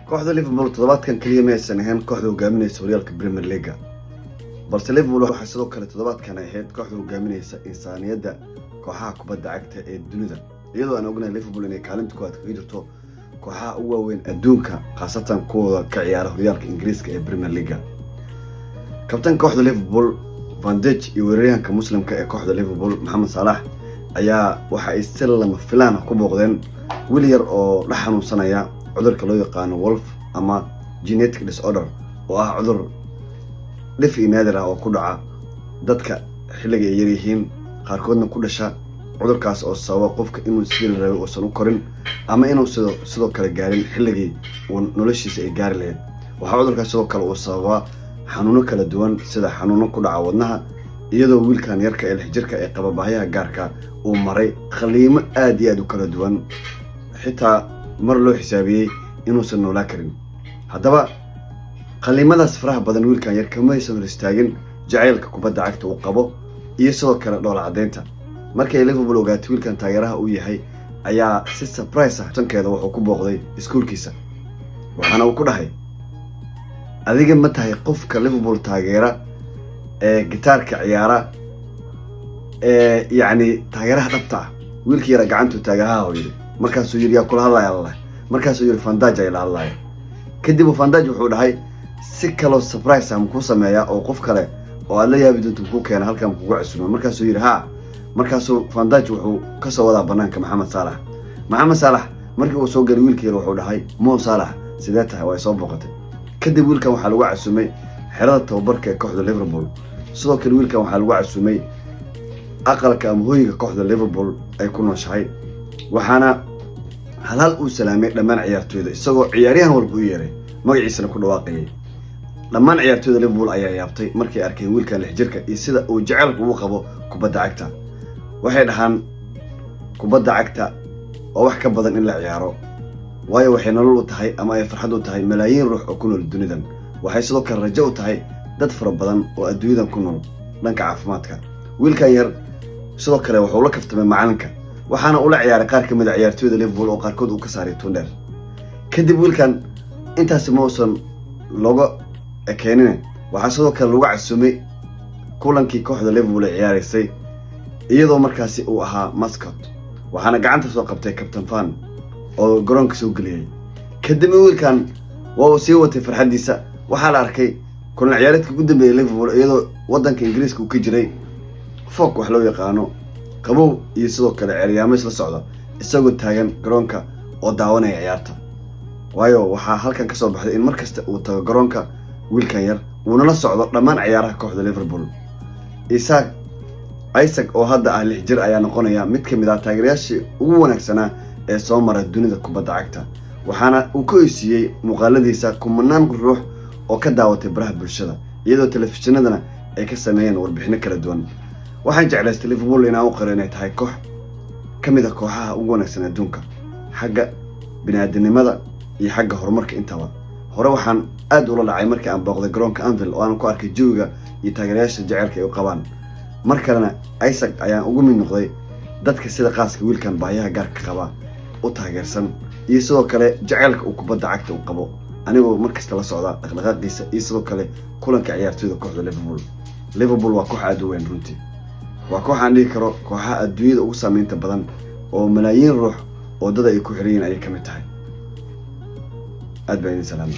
Kooxda Liverpool toddobaadkan keliya ma aysan ahayn kooxda hogaaminaysa horyaalka Premier League-ga, balse Liverpool waxay sidoo kale toddobaadkan ahayd kooxda hogaaminaysa insaaniyadda kooxaha kubadda cagta ee dunida, iyadoo aan ognahay Liverpool inay kaalinta koowaad kaga jirto kooxaha ugu waaweyn adduunka, khaasatan kuwooda ka ciyaara horyaalka Ingiriiska ee Premier League-ga. Kabtanka kooxda Liverpool Van Dijk iyo weeraryahanka Muslimka ee kooxda Liverpool Maxamed Saalax ayaa waxa ay si lama filaan ah ku booqdeen wiil yar oo la xanuunsanaya cudurka loo yaqaano Wolf ama genetic disorder, oo ah cudur dhif iyo naadir ah oo ku dhaca dadka xilliga ay yaryihiin, qaarkoodna ku dhasha. Cudurkaas oo sababa qofka inuu sidii la rabay uusan u korin ama inuu sidoo kale gaarin xilligii uu noloshiisa ay gaari lahayd. Waxaa cudurkaas sidoo kale uu sababaa xanuuno kala duwan, sida xanuuno ku dhaca wadnaha, iyadoo wiilkan yarka ee 6 jirka ee qaba baahiyaha gaarka uu maray qaliimo aad iyo aad u kala duwan, xitaa mar loo xisaabiyey inuusan noolaa karin. Haddaba qaliimadaas faraha badan wiilkan yar kamaysan hor istaagin jacaylka kubadda cagta uu qabo iyo sidoo kale dhoola caddeynta. Markay Liverpool ogaatay wiilkan taageeraha uu yahay, ayaa si surprise ah tankeeda wuxuu ku booqday iskuulkiisa, waxaana uu ku dhahay: "Adiga ma tahay qofka Liverpool taageera ee gitaarka ciyaara ee yacni taageeraha dhabta ah?" Wiilkii yara gacantuu taagaha oo yidhi. Markaasuu yidhi: "Yaa kula hadlaya?" Laleh. Markaasuu yidhi: "Van Dijk ay la hadlaya." Kadib Van Dijk wuxuu dhahay: "Si kaloo surprise ah makuu sameeyaa oo qof kale oo aad la yaabi doonto makuu keena, halkan makugu cusuma?" Markaasuu yidhi: "Haa." Markaasuu Van Dijk wuxuu kasoo wadaa banaanka Maxamed Saalax. Maxamed Saalax markii uu soo galay, wiilkii yar wuxuu dhahay: "Mo Saalax, sidee tahay? Waa soo booqatay." Kadib wiilkan waxaa lagu casumay xerada tababarka ee kooxda Liverpool. Sidoo kale wiilkan waxaa lagu casumay aqalka ama hoyga kooxda Liverpool ay ku nooshahay, waxaana halhal uu salaamay dhammaan ciyaartooyda, isagoo ciyaaryahan walba u yeeray, magaciisana ku dhawaaqayay. Dhammaan ciyaartooyda Liverpool ayaa yaabtay markay arkeen wiilkan 6 jirka iyo sida uu jaceylka ugu qabo kubadda cagta. Waxay dhahaan kubadda cagta waa wax ka badan in la ciyaaro, waayo waxay nolol u tahay ama ay farxad u tahay malaayiin ruux oo ku nool dunidan. Waxay sidoo kale rajo u tahay dad fara badan oo adduunyadan ku nool dhanka caafimaadka. Wiilkan yar sidoo kale wuxuu la kaftamay macalinka, waxaana ula ciyaaray qaar ka mid a ciyaartooyda Liverpool oo qaarkood uu ka saaray tuundheer. Kadib wiilkan intaasi ma uusan looga ekeenine, waxaa sidoo kale lagu casumay kulankii kooxda Liverpool ay ciyaaraysay, iyadoo markaasi uu ahaa mascot, waxaana gacanta soo qabtay Captain Van oo garoonka soo geliyey. Kadibna wiilkan waa uu sii watay farxaddiisa. Waxaa la arkay kulan ciyaareedka ugu dambeeyay Liverpool, iyadoo waddanka Ingiriiska uu ka jiray fog wax loo yaqaano qabow iyo sidoo kale ceeryaamo isla socda, isagoo taagan garoonka oo daawanaya ciyaarta, waayo waxaa halkan ka soo baxday in mar kasta uu tago garoonka wiilkan yar, uuna la socdo dhammaan ciyaaraha kooxda Liverpool. Isaak Isaac oo hadda ah 6 jir ayaa noqonaya mid ka mid ah taageerayaashii ugu wanaagsanaa ee soo mara dunida kubadda cagta, waxaana uu ka oysiiyey muuqaaladiisa kumanaan ruux oo ka daawatay baraha bulshada, iyadoo telefishinadana ay ka sameeyeen warbixino kala duwan. Waxaan jeclaystay Liverpool inaan u qiro inay tahay koox ka mid ah kooxaha ugu wanaagsan adduunka, xagga bini'aadanimada iyo xagga horumarka intaba. Hore waxaan aad ula dhacay markii aan booqday garoonka Anfield oo aan ku arkay jawiga iyo taageerayaasha jaceylka ay u qabaan. Mar kalena Isaac ayaan ugu mid noqday dadka sida qaaska wiilkan baahiyaha gaarka qaba u taageersan iyo sidoo kale jaceylka uu kubadda cagta u qabo, anigoo markasta la socda dhaqdhaqaaqiisa iyo sidoo kale kulanka ciyaartooyda kooxda Liverpool. Liverpool waa koox aada u weyn runtii, waa koox aan dhihi karo kooxaha adduunyada ugu saameynta badan oo malaayiin ruux oo dad ay ku xiran yihiin ayay ka mid tahay. Aad baa idin salaamay.